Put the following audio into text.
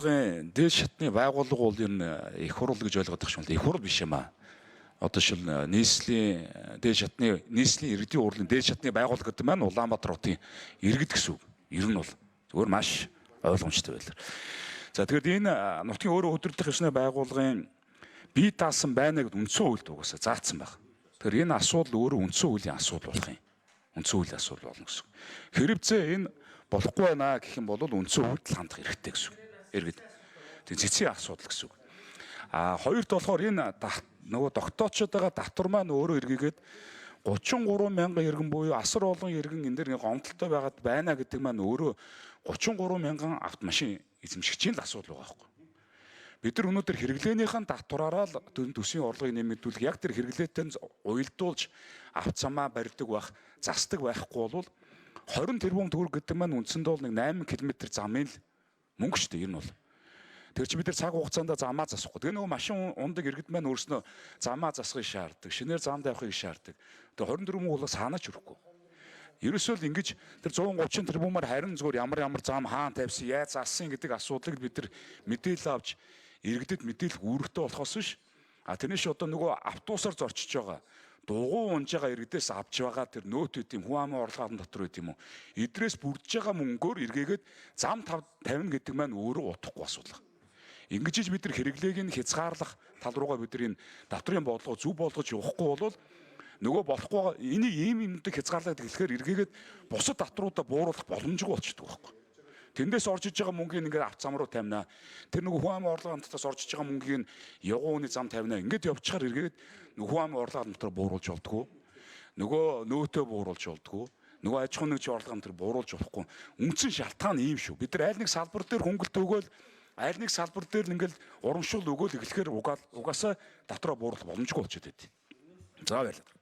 Дээд шатны байгууллага бол ер нь их хурал гэж ойлгоод байгаа юм л их хурал биш юм аа. Одоо шил нийслэлийн дээд шатны нийслэлийн иргэдийн хурлын дээд шатны байгууллага гэдэг маань Улаанбаатар хотын иргэд гэсэн үг. Ер нь бол зүгээр маш ойлгомжтой байлаа. За, тэгэхээр энэ нутгийн өөрөө удирдах ёсны байгууллагын бие даасан байна гэд үндсэн хуульд угаасаа заасан байна. Тэгэхээр энэ асуудал өөрөө үндсэн хуулийн асуудал болох юм. Үндсэн хуулийн асуудал болно гэсэн үг. Хэрвээ энэ болохгүй байна гэх юм бол үндсэн хуульд л хандах хэрэгтэй гэсэн үг. Иргэд. Тэг цэцгийн асуудал гэсэн үг. А хоёрт болохоор энэ нөгөө тогтоочод байгаа татвар маань өөрөө эргээгээд 33 мянган иргэн буюу асар олон иргэн энэ дэр гомдолтой байгаад байна гэдэг маань өөрөө 33 мянган автомашин эзэмшигчийн л асуудал байгаа байхгүй. Бид нар өнөөдөр хэрэглээнийхэн татвараараа л төсвийн орлогыг нэмэгдүүлэх, яг тэр хэрэглээтэй уялдуулж авт замаа барьдаг байх, засдаг байхгүй бол 20 тэрбум төгрөг гэдэг маань үндсэндээ бол нэг 8 км замын л мөнгө шүү дээ, ер нь бол. Тэр чи бид нар цаг хугацаанд замаа засахгүй. Тэгээ нөгөө машин ундаг иргэд маань өөрснөө замаа засахыг шаарддаг. Шинээр зам тавихыг шаарддаг. Тэгээ 24 мөнгө бол саанаач өрөхгүй. Ерөөсөө л ингэж тэр 130 тэрбумаар харин зүгээр ямар ямар зам хаан тавьсан, яаж зассан гэдэг асуудлыг бид нар мэдээлэл авч иргэдэд мэдээлэх үүрэгтэй болохоос биш. А тэрнээс одоо нөгөө автобусаар зорчиж байгаа, дугуй унж байгаа иргэдээс авч байгаа тэр нөөт үт юм, хүн амын орлого дотор үт юм уу. Эдрээс бүрдэж байгаа мөнгөөр эргээгээд зам тавина гэдэг маань өөрөө утгагүй асуудал. Ингэж иж бид нар хэрэглээг нь хязгаарлах тал руугаа бид нар энэ татврын бодлого зөв болгож явахгүй бол нөгөө болохгүй, энийг ийм юмдаг хязгаарлаад эхлэхээр эргээгээд бусад татвруудаа бууруулах боломжгүй болчихдог байхгүй. Тэндээс орж иж байгаа мөнгийг ингээд авт зам руу тавина. Тэр нөгөө хүн амын орлого хамтдаас орж иж байгаа мөнгийг явган үний зам тавина. Ингээд явчихаар эргээд нөгөө хүн амын орлого хамт бууруулж болдгоо. Нөгөө нөөтөө бууруулж болдгоо. Нөгөө аж ахуйн нэгжийн орлого хамт бууруулж болохгүй. Үндсэн шалтгаан ийм шүү. Бид нар аль нэг салбар дээр хөнгөлт өгөөл, аль нэг салбар дээр ингээл урамшуул өгөөл эхлэхээр угаасаа дотроо бууруулах боломжгүй болчиход байд. За, баярлалаа.